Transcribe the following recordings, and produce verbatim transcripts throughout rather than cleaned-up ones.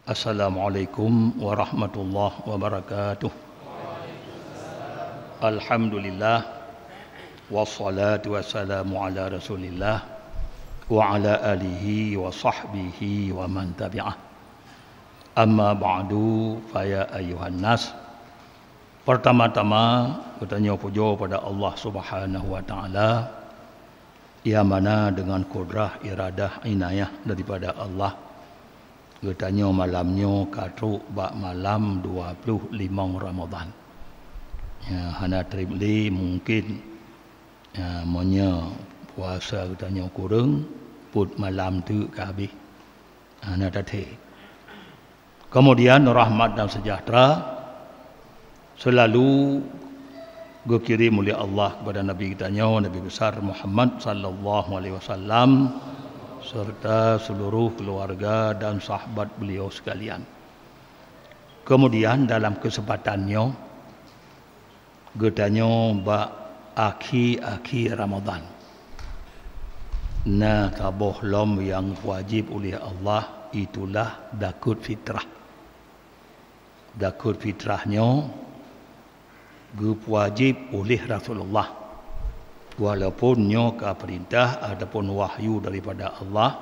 Assalamualaikum warahmatullahi wabarakatuh. Alhamdulillah, wassalatu wassalamu ala Rasulillah, wa ala alihi wa sahbihi wa man tabi'ah. Amma ba'du, fa ya ayyuhan nas. Pertama-tama, geutanyoe pujoe pada Allah Subhanahu wa Ta'ala, nyang mana deungon kudrah, iradah, inayah daripada Allah, geutanyoe malam nyoe ka trok bak malam dua ploh limong Ramadhan. Ya, hana treb lé mungken, ya, meunyoe puasa geutanyoe kureueng, peuet malam teuk ka habéh. Hana tathé. Kemudian rahmat dan sejahtera selalu geukirém uleh Allah kepada Nabi geutanyoe, Nabi besar Muhammad sallallahu alaihi wasallam, serta seluruh keluarga dan sahabat beliau sekalian. Kemudian dalam kesempatan nyoe, geutanyoe bak akhé-akhé Ramadhan, na saboh lom nyang wajéb uleh Allah, itulah zakeuet fitrah. Zakeuet fitrah nyoe geupeuwajéb uleh Rasulullah, walaupun nyoe ka peurintah ataupun wahyu daripada Allah,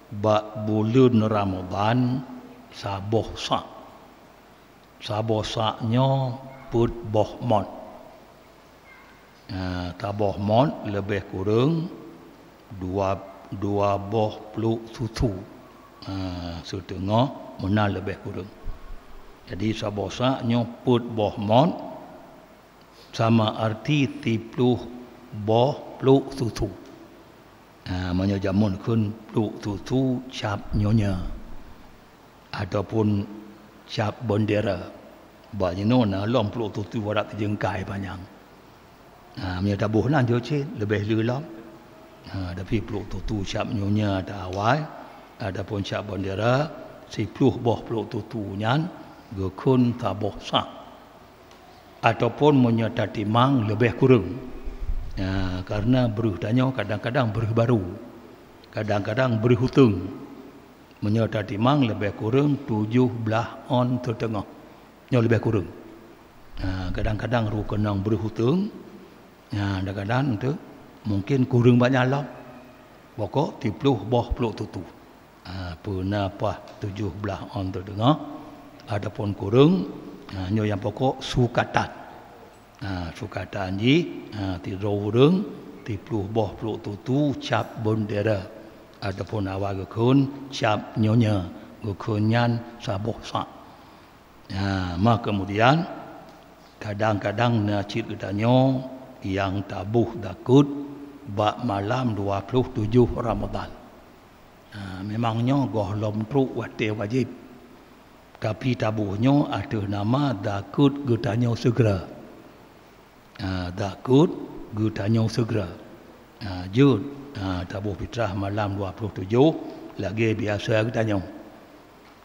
bak buleuen Ramadhan saboh sa'. Saboh sa' nyoe peuet boh mot. Ha, saboh mot leubeh kureueng dua, dua boh pluek susu. Ha, siteungoh meunan leubeh kureueng. Jadi, saboh sa' nyoe peuet boh mot sama arti siploh boh pluek susu. Ha, meunyoe jameun kheun pluek susu cap nyonya, ataupun cap bendera. Bak jinoe na lom pluek susu adak teujeungkai panyang. Ha, meunyoe taboh nan jeuet cit, leubeh le lom. Ha, tapi pluek susu cap nyonya ta awai, ataupun cap bendera, siploh boh pluek susu nyan geukheun saboh sa'. Ataupun meunyoe tatimang leubeh kureueng. Ya, karena breuh tanyoe kadang-kadang breuh barô, kadang-kadang breuh uteung. Meunyoe tatimang leubeh kureueng tujoh blaih on siteungoh. Nyoe leubeh kureueng. Ya, kadang-kadang rô keunong breuh uteung. Ya, kadang-kadang tu mungkin kureueng banyak lom. Pokok siploh boh pluek susu. Ha, peue na paih tujoh blaih on siteungoh, ataupun kureueng, ha, nyoe nyang pokok sukatan. Ha, sukatan jih, ha, sidroe ureueng, siploh boh pluek susu cap bendera, ataupun awai geukheun cap nyonya, geukheun nyan saboh sa'. Ha, maka kemudian, kadang-kadang na cit geutanyoe nyang taboh zakeuet bak malam dua ploh tujoh Ramadhan. Ha, memang nyoe gohlom trok watée wajéb. Tapi taboh nyoe ateueh nama zakeuet geutanyoe segera. Ha, zakeuet geutanyoe segera. Ha, jeuet, ha, taboh fitrah malam dua ploh tujoh lagée biasa geutanyoe.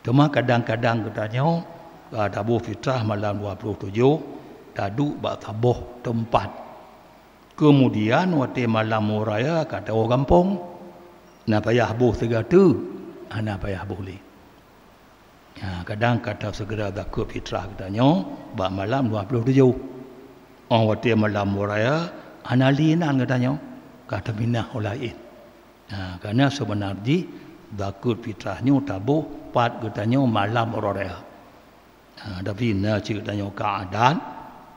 Teuma kadang-kadang geutanyoe, ha, taboh fitrah malam dua ploh tujoh, taduek bak saboh teumpat. Keumudian watée malam uroe raya ka tawoe gampông, na payah boh sigoe teuk, hana payah boh lé. Ha, kadang ka taseugera zakeuet fitrah geutanyoe bak malam dua ploh tujoh. Óh watée malam uroe raya hana lé inan geutanyoe, ka teuminah u laén. Ha, kareuna seubeuna jih zakeuet fitrah nyoe taboh pat geutanyoe malam uroe raya. Ha, tapi na cit geutanyoe ka adat,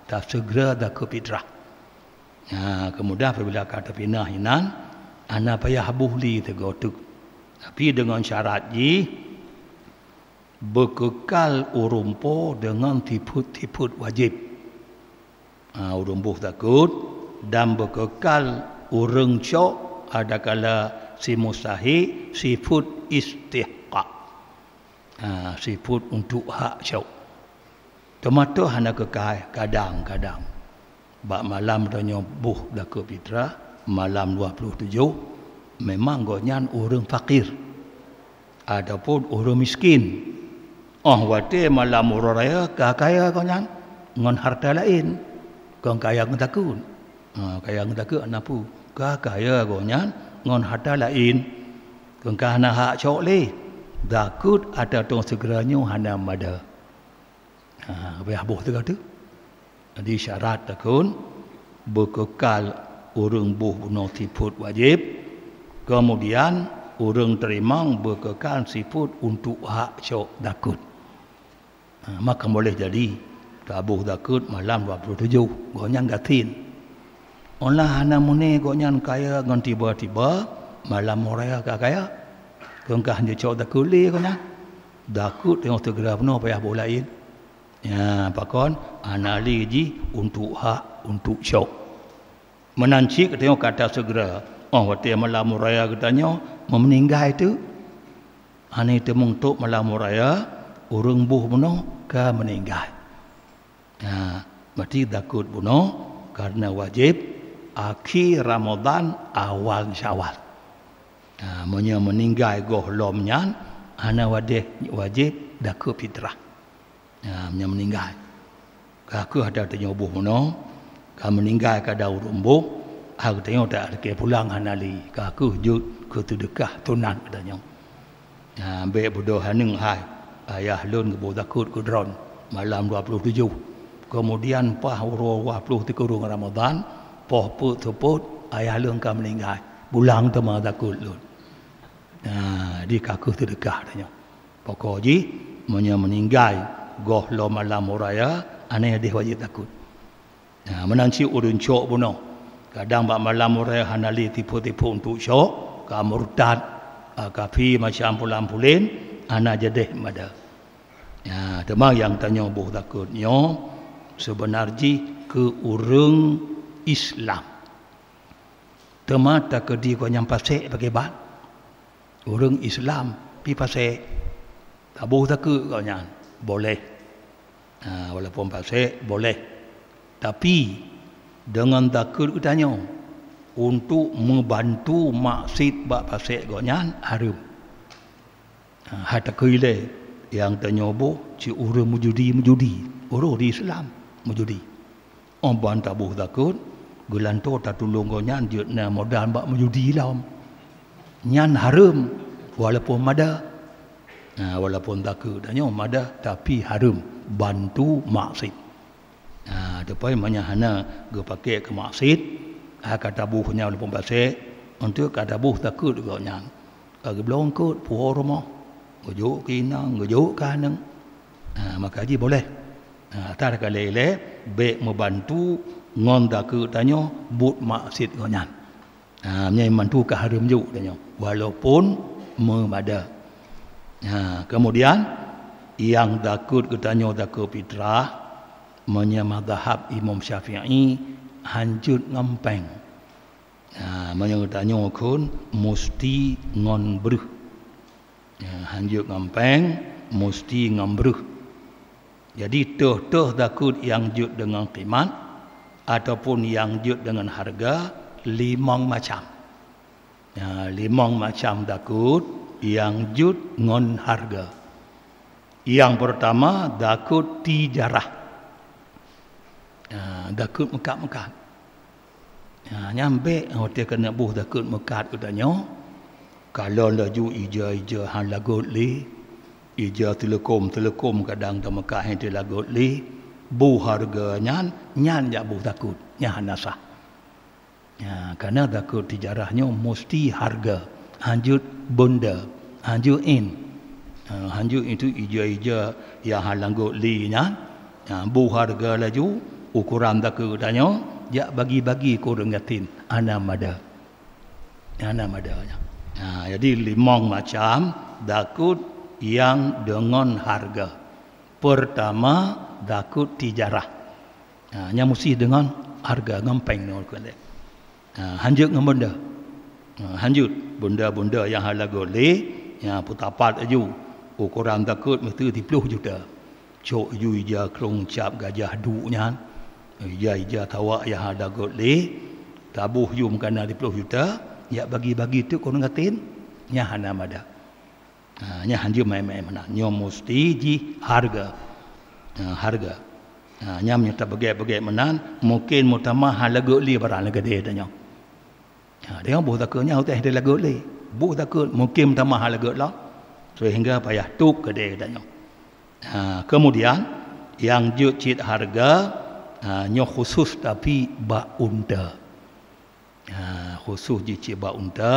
taseugera zakeuet fitrah. Ha, keumudian apabila ka teuminah inan, hana payah boh lé sigoe teuk. Tapi deungon syarat jih, beukeukal ureuëng po deungon sifeuet-sifeuet wajéb. Ha, ureuëng boh zakeuet dan beukeukal ureuëng cok adakala si mustahik sifeuet istihqaq. Ha, sifeuet untuk hak cok. Teuma toh hana keukai, kadang-kadang. Bak malam tanyoe boh zakeuet fitrah, malam dua ploh tujoh, memang gobnyan ureuëng fakir ataupun ureuëng miskin. Óh watée malam uroe raya ka kaya gobnyan ngon hareuta laén, kon kaya ngon zakeuet. Ha, kaya ngon takot hana peue. Ka kaya gobnyan ngon hareuta laén, keu ka hana hak cok lé. Takot hareuta tanyoe sigra nyoe hana mada. Ha, payah boh sigra teuh. Jadi syarat takot, beukeukal ureuëng boh bunoe sifeuet wajéb, keumudian ureuëng teurimong beukeukal sifeuet untuk hak cok takot. Ha, maka boleh jadi taboh takot malam dua puluh tujoh, gobnyan gasien. Óh lheueh hana meuné gobnyan kaya ngon tiba-tiba malam raya ka kaya, keu ka hana cok takot lé gobnyan. Takot tanyoe sigra bunoe payah boh laén. Ya, pakon? Hana lé jih untuk hak, untuk cok. Meunan cit geutanyoe ka tasigra, óh watée malam raya geutanyoe meumeuninggai teuk. Hana teumeung trok malam raya, ureuëng boh bunoe ka meuninggai. Nah, berarti takot bunoe karena wajéb akhé Ramadhan, awal Syawal. Nah, meunyoe meuninggai gohlom nyan, hana wadéh wajéb takot fitrah. Nah, meunyoe meuninggai. Ka kheueh ada tanyoe boh bunoe, ka meuninggai ka ada ureuëng boh, ha geutanyoe tak lakée pulang hana lé, ka kheueh jeuet keu seudeukah sunat geutanyoe. Ha, bék beudôh aneuëk hai, ayah lôn geuboh takot keu droen malam dua puluh tujoh. Keumudian paih uroe dua puluh sikureueng Ramadhan, poh peuet seupôt, ayah lôn ka meuninggai. Pulang teuma takot lôn. Ha, di ka kheueh seudeukah tanyoe. Pokok jih, meunyoe meuninggai gohlom malam raya, hana wadéh wajéb takot. Nah, meunan cit ureuëng cok bunoe. Kadang bak malam raya hana lé sifeuet-sifeuet untuk cok, ka murtad, ka kafé macam pulan-pulen, hana jadéh mada. Nah, teuma nyang tanyoe boh takot nyoe seubeuna jih keu ureuëng Islam. Teuma takeudi gobnyan pasék pakriban? Ureuëng Islam pi pasék, taboh takot gobnyan, boleh. Ha, walaupun pasék, boleh. Tapi, deungon takot geutanyoe, untuk meubantu maksiet bak pasék gobnyan hareuem. Ha, hai takheun ilée, nyang tanyoe boh cit ureuëng meujudi-meujudi, ureuëng di Islam meujudi. Óh ban taboh takot, geulantoe tatulông gobnyan jeuet na modal bak meujudi lom. Nyan hareuem, walaupun mada. Nah, walaupun takot tanyoe mada, tapi hareuem bantu maksiet. Nah, teupeue meunyoe hana geupakék keu maksiet, ha ka taboh nyan walaupun pasék, untuk ka taboh takot gobnyan. Ka geublong eungkôt puwoe rumoh, geujok keu inong, geujok keu aneuëk. Ha, maka jih boleh. Ha, atra ka lé-lé bék meubantu ngon takot tanyoe buet maksiet gobnyan. Ha, meunyoe meubantu ka hareuem jok tanyoe, walaupun meumada. Ha, keumudian, nyang takot geutanyoe takot fitrah, meunyoe mazhab Imam Syafi'i hanjeuet ngon péng. Ha, meunyoe geutanyoe kheun musti ngon breuh. Ha, hanjeuet ngon péng, musti ngon breuh. Jadi, toh-toh takot nyang jeuet deungon khimat ataupun nyang jeuet deungon hareuga, limong macam. Ha, limong macam takot nyang jeuet ngon hareuga. Nyang peurtama, takot tijarah. Ha, takot meukat-meukat. Ha, nyan bék watée keuneuk boh takot meukat geutanyoe, kalon laju ija-ija han lagot lé, ija teuleukom-teuleukom kadang tameukat han teulagot lé, boh hareuga nyan, nyan jak boh takot, nyan hana sah. Ha, kareuna takot tijarah nyoe musti hareuga, hanjeuet bonda, hanjeuet int. Ha, hanjeuet itu ija-ija nyang han lagot lé nyan, ha, boh hareuga laju, ukoran takot tanyoe, jak bagi-bagi keu ureuëng gasien, hana mada. Hana mada nyan. Ha, jadi limong macam takot nyang deungon hareuga. Peurtama, takot tijarah. Ha, nyan musti deungon hareuga, ngon péng nyoe keuh lé. Ha, hanjeuet ngon bonda. Ha, hanjeuet bonda-bonda nyang han lagot lé, nyang peutapat laju. Ukoran takot meusti siploh juta. Cok ju ija krong cap gajah duek nyan, ija-ija tawak nyang han lagot lé, taboh ju meukanan siploh juta, jak bagi-bagi teuk keu ureuëng gasien, nyan hana mada. Ha, nyan hanjeuet maén-maén meunan. Nyoe musti jih hareuga. Ha, hareuga. Ha, nyan meunyoe tabeugét-beugét meunan, mungken meutamah hana lagèe lé barang lagèe tanyoe. Ha, tanyoe boh takheun nyan utai hana lagèe lé. Boh takheun mungken meutamah hana lagèe lom. Sehingga payah tôb keudè tanyoe. Ha, kemudian nyang jeuet cit hareuga, ha, nyoe khusus tapi bak unta. Ha, khusus jicit bak unta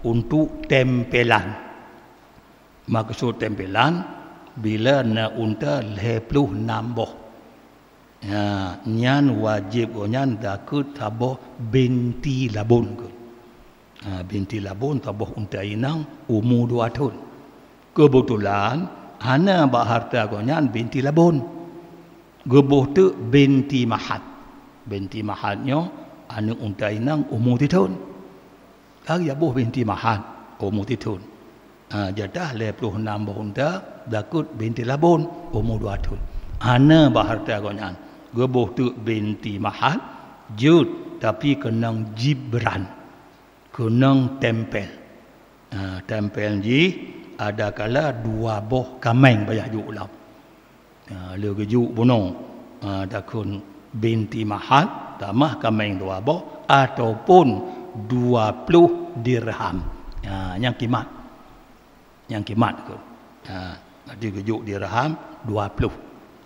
untuk tempelan. Maksud tempelan, bila na unta lhèe ploh nam boh. Ha, nyan wajéb gobnyan takheun saboh binti labôn. Ha, binti labôn saboh unta inong umu dua thôn. Keubeutulan, hana bak hareuta gobnyan binti labôn. Geuboh teuk binti mahat. Binti mahat nyoe aneuk unta inong umu sithôn. Ka geuboh binti mahat umu sithôn. Ha, jatah lhèe ploh nam boh unta takheun binti labôn umu dua thôn. Hana bak hareuta gobnyan. Geuboh teuk binti mahat, jeuet, tapi keunong jibran. Keunong tempel. Ha, tempel jih adakala dua boh kaméng payah jok lom. Ha, lheueh geujok bunoe, ha, takheun binti mahat, tamah kaméng dua boh, ataupun dua ploh dirham. Ha, nyang kimat. Nyang kimat takheun. Ha, jadi geujok dirham dua ploh.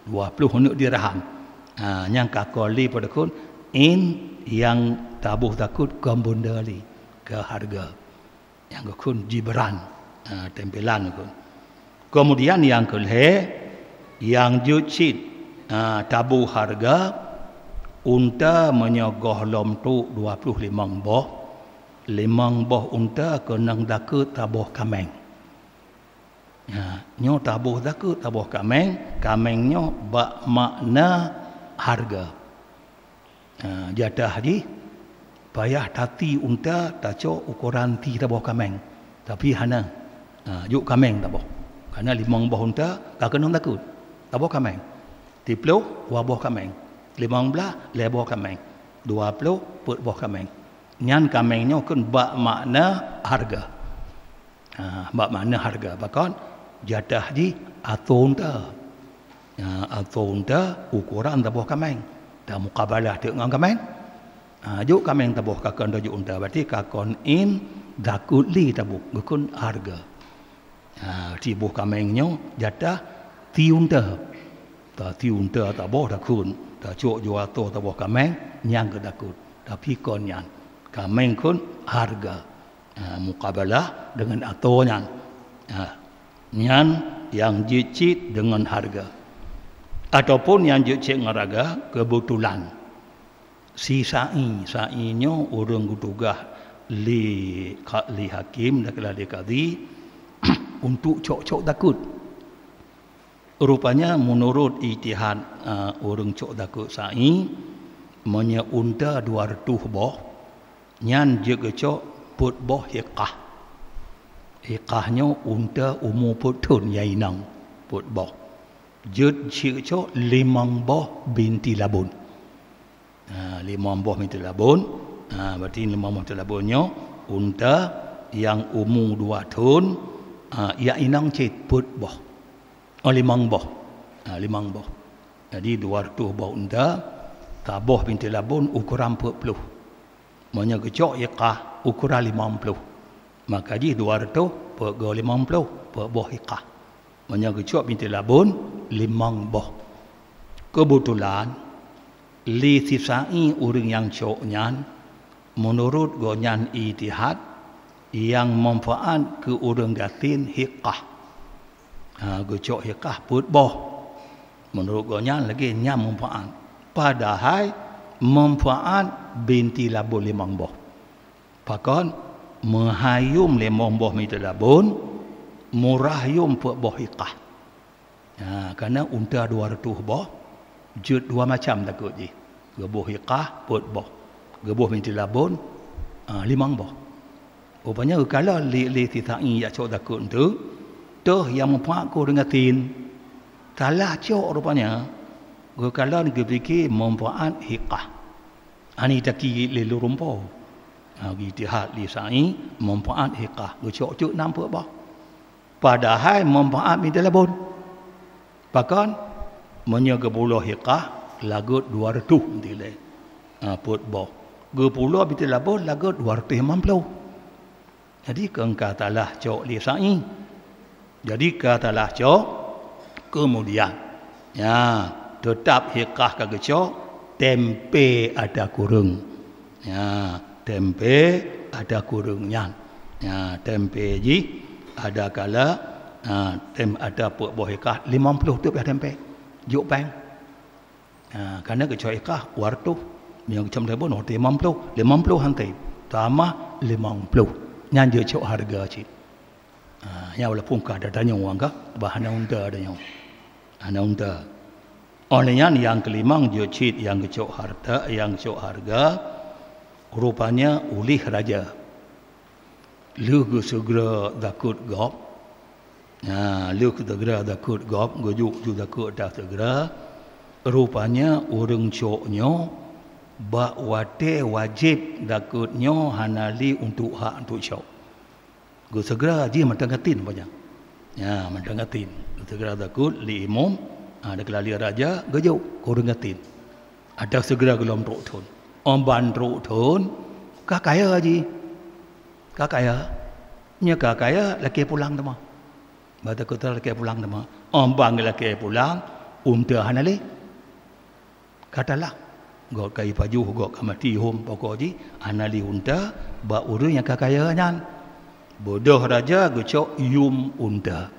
Dua ploh aneuk dirham. Ha, nyang ka kon lé padakheun, in nyang taboh takheun kon bunda lé, keu hareuga. Nyang geukheun jibran, ha, tempelan geukheun. Keumudian nyang keu lhèe, nyang jeuet cit, ha, taboh hareuga, unta meunyoe gohlom trok dua ploh limong boh, limong boh unta keunong takheun saboh kaméng. Ha, nyoe taboh takheun saboh kaméng, kaméng nyoe bak makna hareuga. Ha, jatah jih payah tati unta tacok ukoran ti saboh kaméng, tapi hana. Ha, jok kaméng taboh. Kareuna limong boh unta ka keunong takheun saboh kaméng. Siploh dua boh kaméng, limong blaih lhèe boh kaméng, dua ploh peuet boh kaméng. Nyan kaméng nyoe kheun bak makna hareuga. Ha, bak makna hareuga. Pakon? Jatah jih atô unta. Ha, atô unta ukoran saboh kaméng. Tamukabalah teuk ngon kaméng. Ha, jok kaméng taboh ka kon jok unta, berarti ka kon in takheun lé taboh, geukheun hareuga. Ha, siboh kaméng nyoe jatah ti unta. Tati unta taboh takheun, tacok jua atô saboh kaméng, nyan keuh takheun. Tapi kon nyan, kaméng kheun hareuga. Ha, mukabalah deungon atô nyan. Ha, nyan nyang jeuet cit deungon hareuga. Ataupun nyang jeuet cit ngon hareuga keubeutulan. Si sa'i, sa'i nyoe ureuëng geutugaih lé ka-, lé hakém dan lé kadhi untuk cok-cok takheun. Rupanya meunurot ijtihad, eh, ureuëng cok takheun sa'i, meunyoe unta dua reutôh boh, nyan jeuet geucok peuet boh hiqah. Hiqah nyoe unta umu peuet thon nyang inong, peuet boh. Jeuet cit geucok limong boh binti labon. Ha, limong boh binti labon. Ha, berarti limong boh binti labon nyoe unta nyang umu dua thon, ha, nyang inong cit peuet boh. Oh, limong boh. Ha, limong boh. Jadi, dua reutôh boh unta, saboh binti labon ukoran peuet ploh. Meunyoe geucok hiqah ukoran limong ploh, maka jih dua reutôh peuet goe limong ploh, peuet boh hiqah. Meunyoe geucok binti labon, limong boh. Keubeutulan, lé si sa'i ureuëng nyang cok nyan, meunurot gobnyan ijtihad, nyang manfaat keu ureuëng gasien hiqah. Ha, geucok hiqah peuet boh. Meunurot gobnyan lagée nyan manfaat. Padahai manfaat binti labon limong boh. Pakon? Meuhai yum limong boh binti labon, murah yum peuet boh hiqah. Ha, kareuna unta dua reutôh boh, jeuet dua macam takheun jih. Geuboh hiqah peuet boh. Geuboh binti labon, ha, limong boh. Rupanya geukalon lé, lé si sa'i jak cok takheun tu, toh nyang manfaat keu ureuëng gasien. Salah cok rupanya, geukalon geupike manfaat hiqah. Ani taki lé lôn rumpok. Ha, ijtihad lé sa'i, manfaat hiqah. Geucok teuk nam peuet boh. Padahai manfaat binti labon. Pakon? Meunyoe geupulo hiqah, lagot dua reutôh dilée. Ha, peuet boh. Geupulo binti laboh lagot dua reutôh limong ploh. Jadi, keu ka talah cok lé sa'i. Jadi, ka talah cok, keumudian, ya, teutab hiqah ka geucok, tempe ata kureueng. Ya, tempe ata kureueng nyan. Ya, tempe jih ada kala, ha, tem-, ata peuet boh hiqah, limong ploh teuk payah tempe. Jok péng. Ha, kana geucok hiqah, dua reutôh. Meunyoe geucok teubon, limong ploh. Limong ploh han tem. Tamah limong ploh. Nyan jeuet cok hareuga cit. Ha, nyan walaupun ka ada tanyoe, ka, bah hana unta tanyoe. Hana unta. Óh lheueh nyan nyang keulimong jeuet cit nyang geucok hareuta, nyang geucok hareuga, rupanya uléh raja. Lheueh geuseugra zakeuet gob, ha, lheueh geuseugra zakeuet gob, geujok ju zakeuet ata seugra, rupanya ureuëng cok nyoe bak watée wajéb zakeuet nyoe hana lé untuk hak untuk cok. Geuseugra jih mantong katin, Pak Jang. Ya, mantong katin. Geuseugra zakeuet lé imum, ha, dikeulali raja, geujok keu ureuëng katin. Ata seugra geulom trok thon. Óh ban trok thon, ka kaya jih. Ka kaya. Nyoe ka kaya, lakée pulang teuma. Bata kota lakée pulang teuma. Óh ban lakée pulang, unta hana lé. Ka talah. Gob ka ipajoh, gob ka maté hom, pokok jih hana lé unta bak ureuëng nyang ka kaya nyan. Bodoh raja geucok yum unta.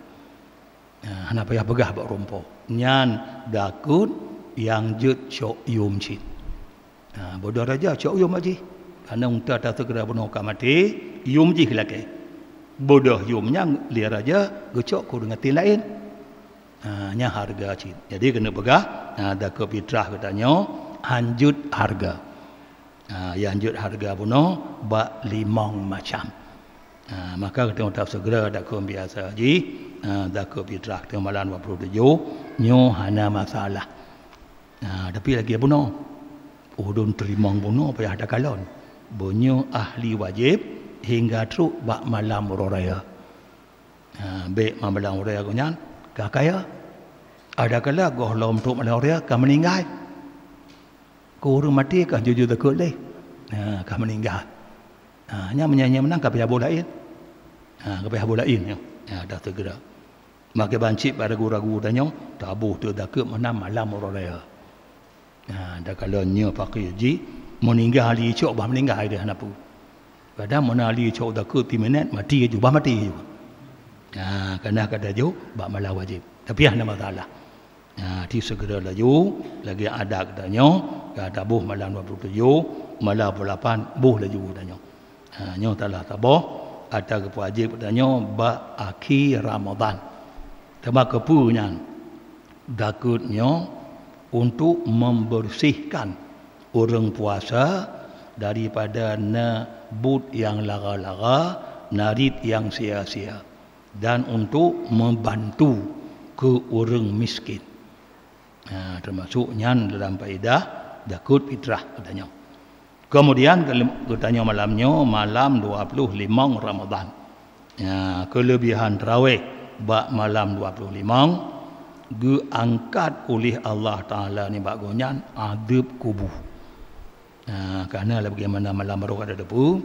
Ha, hana payah peugah bak rumpok. Nyan zakeuet nyang jeuet cok yum cit. Ha, bodoh raja cok yum bak jih. Karena unta taseugra bunoe ka maté, yum jih lakée. Bodoh yum nyan lé raja geucok keu ureuëng katin laén. Ha, nyan hareuga cit. Jadi keuneuk peugah, ha, zakeuet fitrah geutanyoe han jeuet hareuga. Ha, nyang jeuet hareuga bunoe bak limong macam. Ha, maka geutanyoe taseugra takheun biasa jih, ha, zakeuet fitrah geutanyoe malam dua puluh tujoh, nyoe hana masalah. Ha, tapi lagée bunoe, ulôn teurimong bunoe payah takalon. Bunoe ahli wajéb hingga trok bak malam uroe raya. Ha, bék malam uroe raya geuh nyan ka kaya. Ada kala gohlom trok malam uroe raya ka meuninggai. Keu ureuëng maté ka jujur takheun lé. Ha, ka meuninggai. Ha, nyan meunyan nyan meunan ka payah boh laén. Ha, ka payah boh laén nyoe. Ha, dah segera. Makai bancit bak ragu-ragu tanyoe, taboh teu zakeuet meunan malam uroe raya. Ha, dah kalau nyoe fakir jih, meuninggai ahli cok bah meuninggai deh hana peue. Kadang meuna ahli cok zakeuet timinét, maté ju bah maté ju. Ha, kana kada ju bak malam wajéb. Tapi hana masalah. Ha, ti segera laju, lagée adat geutanyoe, ka taboh malam dua puluh tujoh, malam dua puluh lapan, boh laju geutanyoe. Ha, nyoe talah taboh, ata geupeuwajéb geutanyoe bak akhé Ramadhan. Teuma keupeue nyan? Zakeuet nyoe untuk membersihkan ureuëng puasa daripada na buet nyang lara-lara, na riet nyang sia-sia. Dan untuk membantu keu ureuëng miskin. Ha, termasuk nyan dalam faedah zakeuet fitrah geutanyoe. Kemudian geutanyoe malam nyoe malam dua puluh limong Ramadhan. Ha, keulebihan tarawih bak malam dua puluh limong geuangkat ulih Allah Taala nibak gobnyan azeub kubu. Ha, karena bagaimana malam baroe ka teupeue,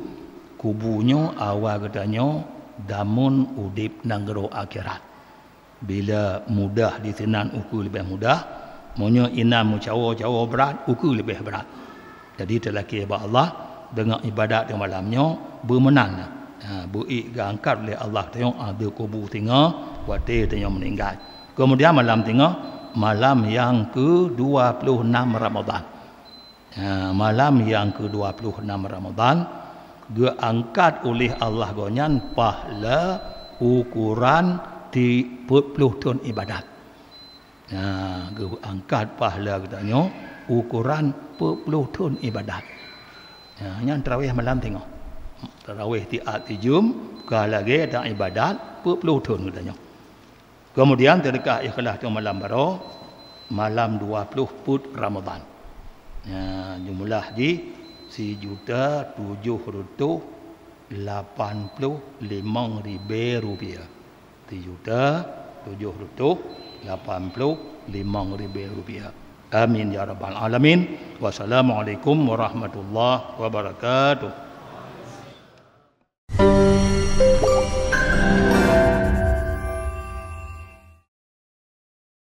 kubu nyoe awai geutanyoe damun udeb nanggroe akhirat. Bila mudah disinan ukeue leubeh mudah, meunyoe inan meucawo-cawo brat, ukeue leubeh brat. Jadi teulakée bak Allah deungon ibadat di malam nyoe beumeunan. Ha, beuék geuangkat lé Allah tanyoe azeub kubu singoh watée tanyoe meuninggai. Kemudian malam singoh, malam nyang keu dua puluh enam Ramadhan. Ha, malam nyang keu dua puluh enam Ramadhan geuangkat ulih Allah gobnyan pahala ukuran ti-, peuet ploh thon ibadat. Ha, geuangkat pahala geutanyoe ukuran peuet ploh thon ibadat. Ha, nyan tarawih malam singoh. Tarawih tiep-tiep jeuem ka lagée dan ibadat peuet ploh thon geutanyoe. Kemudian teudeukah ikhlas nyoe malam baroe, malam dua ploh peuet Ramadhan. Nya, jumlah jih sijuta tujoh reutôh lapan ploh limong ribée rupiah. Sijuta tujoh reutôh lapan ploh limong ribèe rupiah. Amin ya rabbal alamin. Wassalamualaikum warahmatullahi wabarakatuh.